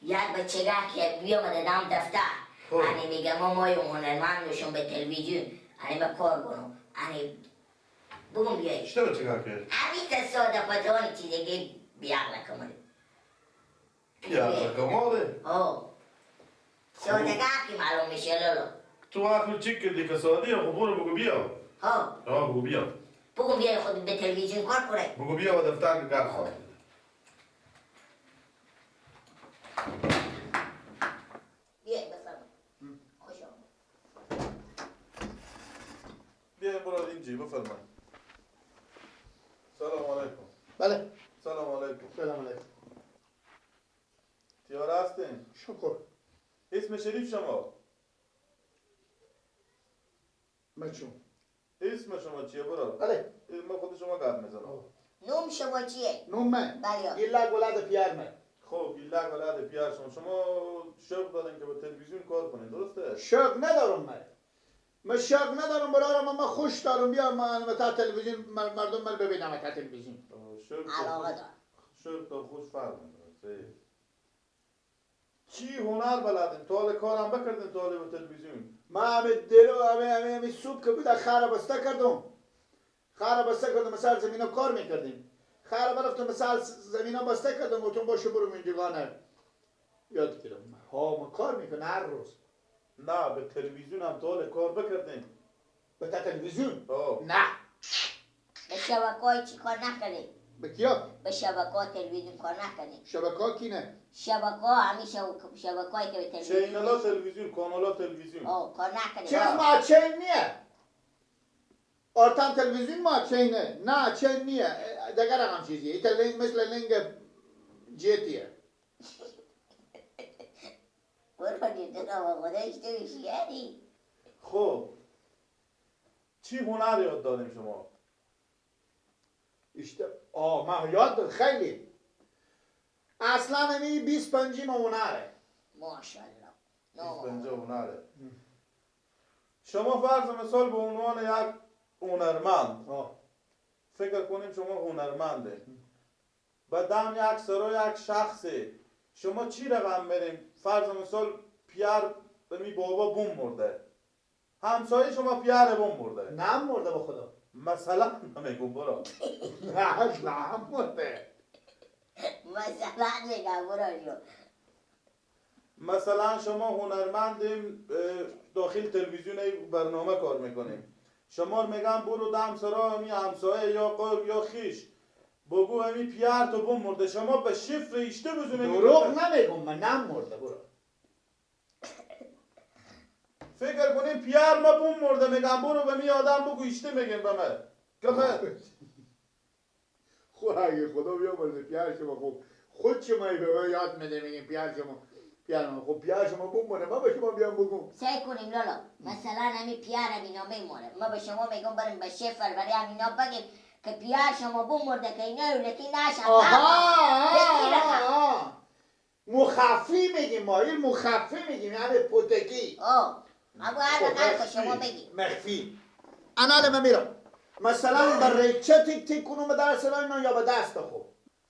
یک بچگه که بیامده دم دفتر. یعنی میگه ما مای هنرمند میشم به تلویزیون. یعنی ما کار کنم. یعنی بگم بیایی. چطور بچگه که؟ همین ساده پتانی چیزی که بیعقل کماله. بیعقل کماله؟ آه. ساده که معلوم میشه لالا. تو عقل چی کردی که ساده خب برو بگو بیا. ها. آه بگو بیا. بگم بیای خود به تلویزیون کار کنه. بگو بیا و دفتر که کار خواهد. بیای بفرما. خوش آمد. بیای برو اینجی بفرما. سلام علیکم. بله. سلام علیکم. سلام علیکم. تیار هستین؟ شکر. اسم شریف شما؟ مچون. اسم شما چیه برو؟ بله. ما خود شما گپ میزنم. نوم شما چیه؟ نوم من؟ بله. گیلک ولد پیار من. خب گیلک ولد پیار شما. شما شوق دارین که با تلویزیون کار کنین درسته؟ شوق ندارم من. من شوق ندارم برارم، من خوش دارم بیا من تا تلویزیون مردم من ببینم تا تلویزیون. شوق علاقه دارم. شوق تا خوش فرق میکنه. چی هنر بلدین؟ تا حالا کارم بکردین تا حالا به تلویزیون؟ من همه درو همه صبح که بود خر بسته کردم. خر بسته کردم مثل زمینا کار میکردیم. خر برفتم مثل زمینا بسته کردم گفتم باشه برو اینجا یاد گیرم. ها ما کار میکنه هر روز. نه به تلویزیون هم تا حالا کار بکردین؟ به تلویزیون؟ آه. نه. به شبکه‌های چی کار نکردین؟ به کیا؟ به شبکه‌ها تلویزیون کار نکردین. شبکه‌ها کی نه؟ شبکه‌ها همین شبکه‌هایی که به تلویزیون channel ا تلویزیون، کانالا تلویزیون. آه کار نکردین. چیز ما chain نیه. آرتم تلویزیون ما chain ه. نه chain نیه. دیگر هم چیزیه. ایتا لینگ مثل لینگ جیتیه. برو دیده با خودش تو خب چی هنر یاد دادیم شما؟ آه من یاد داد خیلی. اصلا همی 25 ما هنره. ماشاءالله. 25 هنره. شما فرض مثال به عنوان یک هنرمند فکر کنیم شما هنرمنده و دم یک سرا یک شخصه شما چی رقم بریم؟ فرض مثال پیر می بابا بوم مرده، همسایه شما پیر بوم مرده. نه مرده با خدا. مثلا نمیگم برو. نه نه مرده. مثلا میگم برو. مثلا شما هنرمندیم داخل تلویزیون برنامه کار میکنیم، شما میگم برو دم سرا می همسایه یا قرب یا خیش بگو همی پیر تو بوم مرده، شما به شفر ایشته بزنید. دروغ نمیگم من نمرده برو. فکر کنیم پیر ما بوم مرده، میگم برو به می آدم بگو ایشته میگم به من که من خب اگه خدا بیامرزه پیر شما، خب خود شما به من یاد میده میگیم پیر شما پیر ما، خب پیر شما بوم مرده ما به شما بیام بگم. سعی کنیم لالا مثلا همی پیر همینا میمونه، ما به شما میگم بریم به شفر برای همینا بگیم که پیر شما بوم مرده که اینا یولکی نشن. آها مخفی میگیم ما، این مخفی میگیم یعنی پوتکی. آه ما باید هر شما بگیم مخفی. انا من میرم مثلا به ریچه تیک تیک کنم به در سرای من یا به دست خود.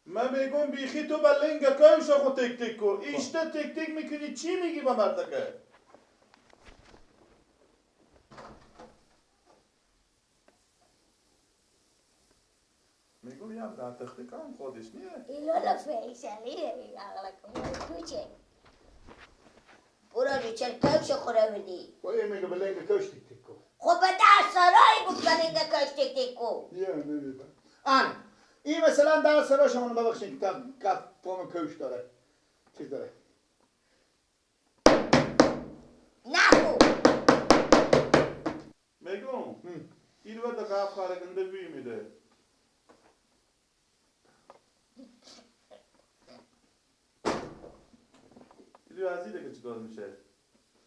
من میگم بیخی تو به لنگ کایش خود تیک تیک کو ایشته تیک تیک میکنی چی میگی به مردکه؟ میگم یه در تختی کام خودش نیه. اینا فیصلیه کوچه برو ریچل کش خوره بردی. با این میگه به لنگ کش تیک تیک کو. خب به در سرایی بود به لنگ کش تیک تیک کو. یه نمیفهم. آن این مثلا در سرا شما ببخشید که کف پام کش داره چیز داره. نخو. میگم این وقت کف خارگنده بی میده. دیگه از اینه که چیکار میشه؟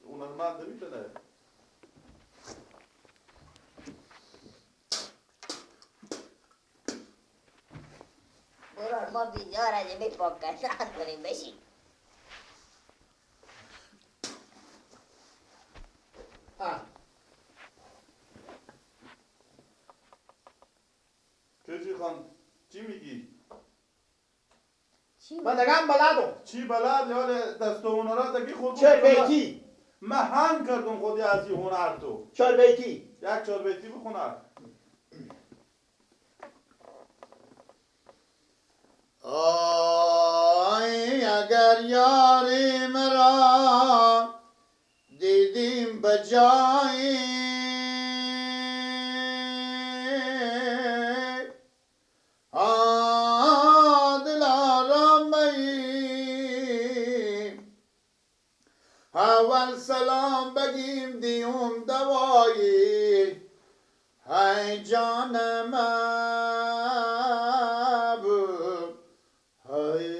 هنرمند نمیتونه. برو ما بیزار از این پاکستان کنیم بشین. چی خان چی میگی؟ من دیگه هم بلدم. چی بلد؟ یال دست و هنرات کی خود چهار بیتی من هنگ کردم خودی از این هنر تو. چهار بیتی. یک چهار بیتی بخونه. آی اگر یاری مرا دیدیم به جایی، دل آرامیم اول سلام بگیم دیوم دوایی، های جان محبوب های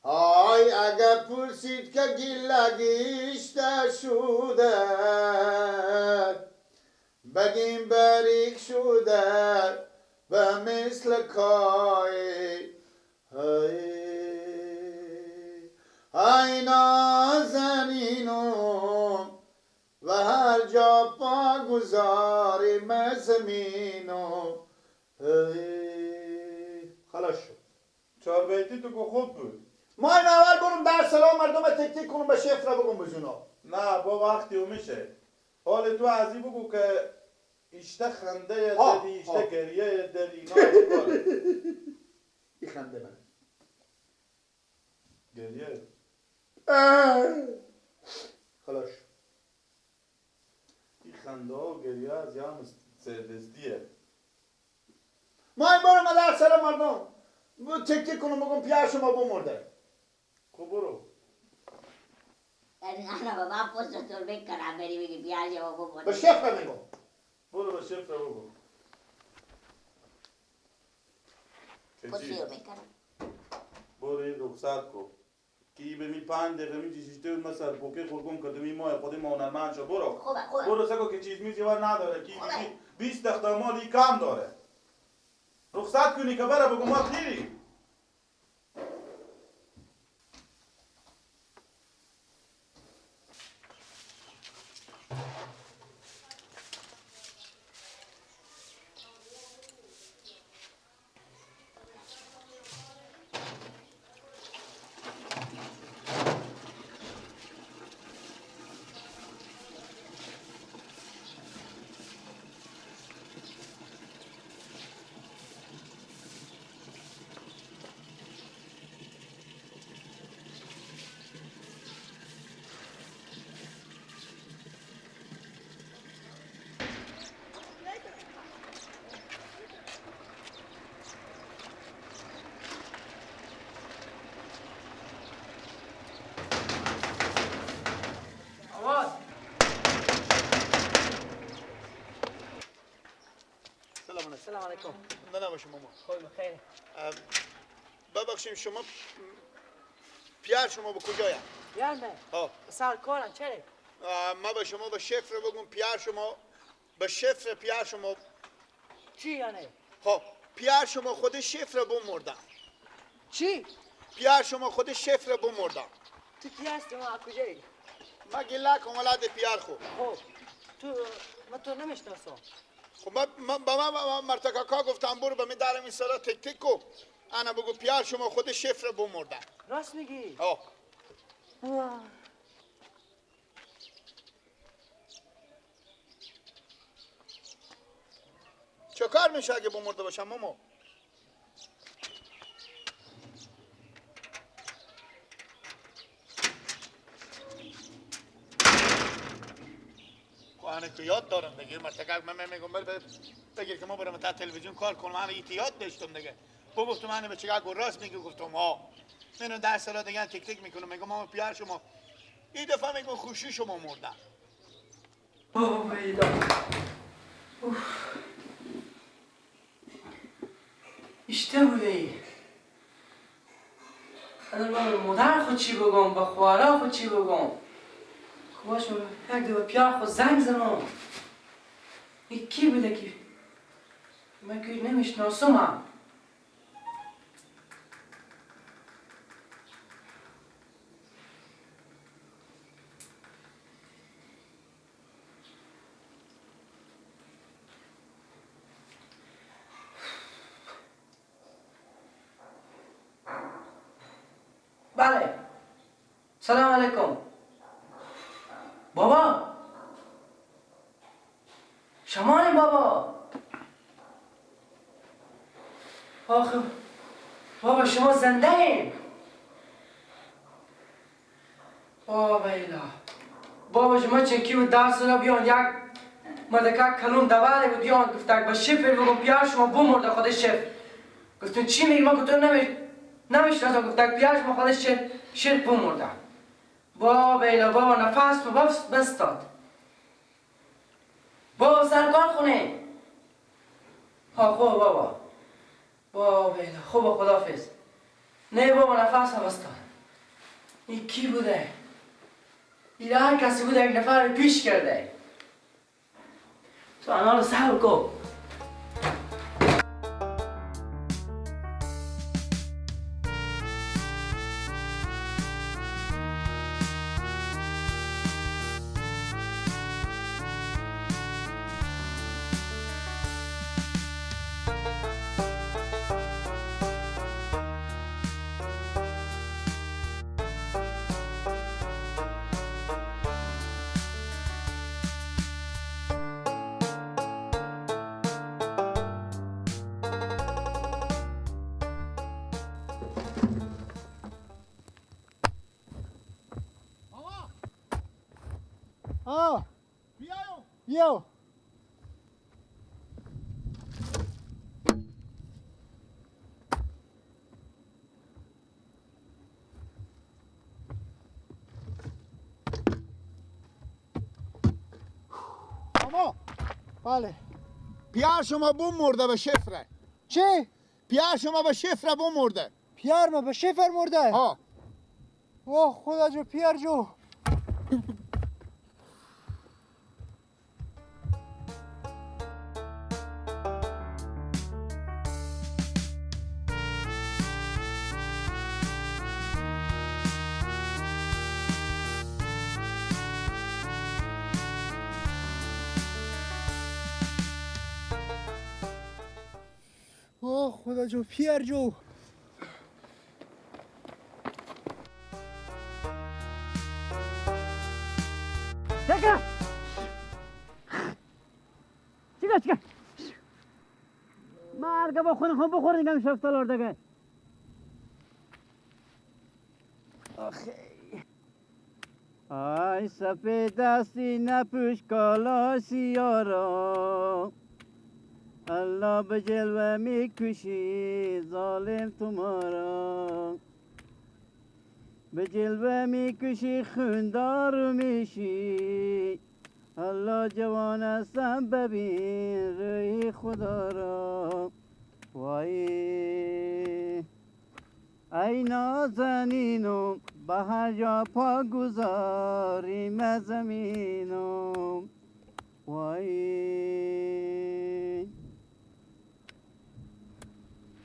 های. اگر پرسید که گیلگیشته شده، بگیم باریک شده به مثل کای های های نازنینم و هر جا پا گذاریم زمینم. خلاص شد. چهار بیتی تو که خوب بود. ما این اول برم در سلام مردم تک تک کنم به شیف را بگم بزونا. نه با وقتی او میشه. حال تو از این بگو که ایشته خنده دلی، ایشته گریه دلی، اینا ای خنده من گریه. خلاص. این خنده ها و گریه از یه هم سردستیه. ما این برم در سلام مردم تک تک کنم بگم پیار شما بمرده. خب برو. نه بابا پست تو بکنم بری بگی پیار شما بمرده. به شفره میگم. برو به شفره بگو. پست رو بکنم. برو این رخصت کن. که به می 5 دقیقه می چیزی مثلا پوکه خورگم کردم این ماه خودی ما هنرمند شو. برو. خوبه خوبه. برو سکو که چیز میزی ور نداره. کی 20 دقیقه مالی کم داره. رخصت کنی که بره بگو ما خیری. سلام علیکم. نه نباشه ماما. خوب بخیر. ببخشیم شما پیار شما به کجایم؟ پیار من؟ ها. سر کارم چرا؟ ما به شما به شفر بگم پیار شما به شفر پیار شما چی یعنی؟ ها پیار شما خود شفر بمردم. چی؟ پیار شما خود شفر بمردم. تو کی هستی؟ ما کجایی؟ ما گلک ولاد پیار خو. خب تو ما تو نمیشناسم. خب ما با ما مرتکاکا گفتم برو به می دارم این سرا تک تک کو. انا بگو پیار شما خود شفر بمردم. راست میگی؟ ها. چه کار میشه اگه بمرده باشم ماما؟ خب که یاد دارم دیگه، مرتکب من میگم بگیر که ما برم تا تلویزیون کار کنم، من یاد داشتم دیگه. بابا گفتم من به چگاه راست میگه، گفتم ها. منو 10 سال دیگه تک تک میکنم، میگم ماما پیار شما این دفعه میگم خوشی شما مردم. اوه ایدا. اوف. اشته بوده ای. الان من به مادر خود چی بگم، به خواهر خود چی بگم؟ خب باشم یک دفعه پیار خود زنگ زنم. این کی بوده کی؟ من که نمیشناسم هم. بله. سلام علیکم. بابا. شمانی بابا. آخه بابا شما زنده ایم. بابا ایلا. بابا شما چکی و درس را بیان یک مدکه کلون دوله بود بیان گفتک با شفر بگم پیار شما بمرده خود شف. گفتن چی میگی؟ ما گفتم نمیشناسم. گفتک پیار شما خود شف بمرده. بابا ایلا بابا نفس بستاد. بابا سرکار خونه. ها خوب بابا. بابا ایلا خوب خداحافظ. نه بابا نفس هم بستاد. این کی بوده؟ این هر کسی بوده یک نفر پیش کرده. تو انا رو صبر کن. بیاو ماما. بله. پیار شما بوم مرده به شفره. چی؟ پیار شما به شفره بوم مرده. پیار ما به شفر مرده؟ ها. اوه خدا جو پیار جو. خدا جو پیر جو. چیکار چیکار چیکار مرگ با خون خون بخور دیگه شفتالار دیگه. آخه آی سفید دستی نپوش کالا سیارا، الله به جلوه میکشی ظالم تو مارا، به جلوه میکشی خوندار میشی، الله جوان هستم ببین روی خدا را. وای ای نازنینم به هر جا پا گذاریم زمینم. وای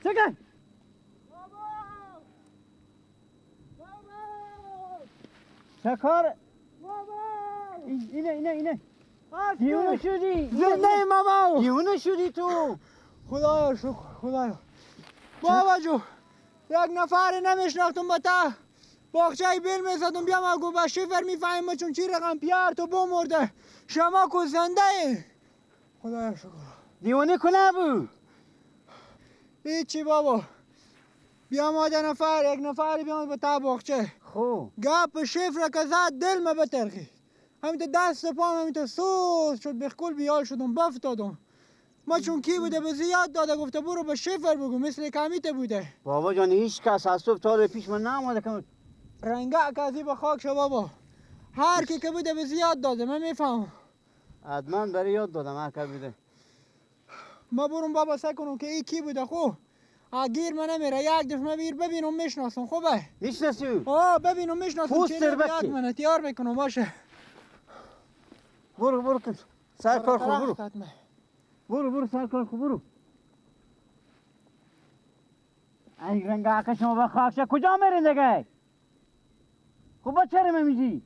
چکن بابا بابا چکار بابا اینه اینه اینه دیونه شدی زنده بابا دیونه شدی تو. خدایا شکر خدایا. بابا جو یک نفر نمیشناختم با تا باغچه بیل میزدم بیام اگو با شفر میفهمم چون چی رقم پیار تو بمرده شما کو زنده ای. خدایا شکر. دیونه کنه بود هیچی بابا بیام آده نفر یک نفر بیام به تا باغچه. خب گپ شفر که زد دل ما بترخید، همینطور دست پام همینطور سوز شد بخکل بیال شدم بفتادم. ما چون کی بوده به زیاد داده گفته برو به شفر بگو مثل کمیته بوده. بابا جان هیچ کس از صبح تا پیش من نامده که رنگه کسی به خاک شو بابا. هر کی که بوده به زیاد داده من میفهمم. حتما برای یاد دادم هر کی بوده. ما برم بابا سعی کنم که ای کی بوده. خب گیر من نمیره یک دفعه من بیر ببینم میشناسم. خوبه میشناسی؟ آه ببینم میشناسم چه یاد منه تیار میکنم. باشه برو برو سر کار خو برو برو برو سر کار خو برو. ای رنگ آقا شما با خاک کجا میرین دیگه؟ خب با چرا میگی؟